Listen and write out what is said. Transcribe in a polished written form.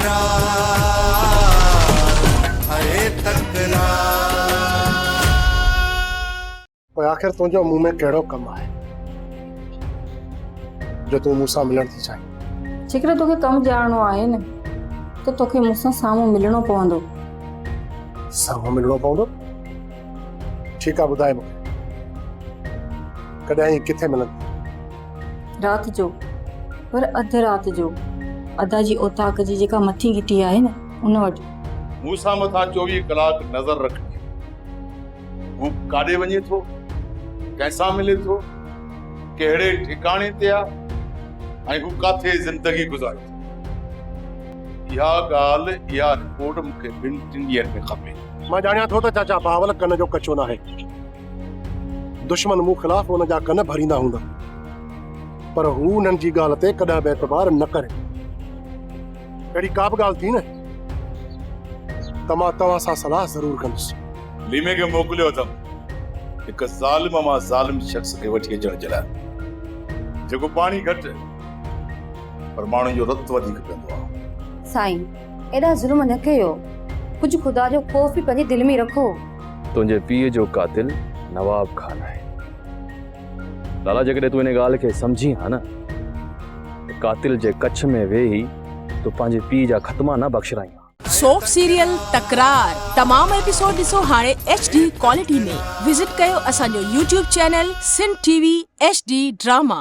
تڪرار هاء تڪرار. پوء آخر تنهنجو مون ۾ ڪهڙو ڪم آهي جو تون مون سان ملڻ ٿي چاهين؟ جيڪڏهن توکي ڪم ڄاڻڻو آهي نه ته توکي مون سان سامهون ملڻو پوندو. سامهون ملڻو پوندو؟ ٺيڪ آهي ٻڌاء مون کي ڪڏهن ۽ ڪٿي ملندين؟ رات جو، پر اڌ رات جو، ادا جي اوطاق جي جيڪا مٿين گهٽي آهي نه ان وٽ. مون سان مٿان 24 ڪلاڪ نظر رکجي. هو ڪاڏي وڃي ٿو، ڪنهن سان ملي ٿو، ڪهڙي ٺڪاڻي تي آ ۽ هو ڪاٿي زندگي گذاري ٿو. اها ڳالهه، اها رپورٽ مون کي ٻن ٽن ڏينهن ۾ کپي. مان ڄاڻيان ٿو ته چاچا بهاول ڪن جو ڪچو ناهي. دشمن مون خلاف ان جا ڪن ڀريندا هوندا، پر هو انهن جي ڳالهه تي ڪڏهن به اعتبار نه ڪري. اهڙي ڪا به ڳالهه ٿي نه ته مان توهان سان صلاح ضرور ڪندس. ليمي کي موڪليو اٿم هڪ ظالم مان ظالم شخص کي وٺي اچڻ جي لاء، جيڪو پاڻي گهٽ پر ماڻهن جو رت وڌيڪ پيئندو آهي. سائين ايڏا ظلم نه ڪيو، ڪجهه خدا جو خوف به پنهنجي دل ۾ رکو. تنهنجي پيء جو قاتل نواب خان آهي. لالا جيڪڏهن تون ان ڳالهه کي سمجهين ها نه ته قاتل جي ڪڇ ۾ ويهي تون پنهنجي پيء جا ختما نه بخشرائين ها. سوپ سيريل تڪرار تمام ايپيسوڊ ڏسو هاڻي ايڇ ڊي ڪوالٽي ۾ وزٽ ڪيو اسان جو YouTube channel Sindh T V H D drama.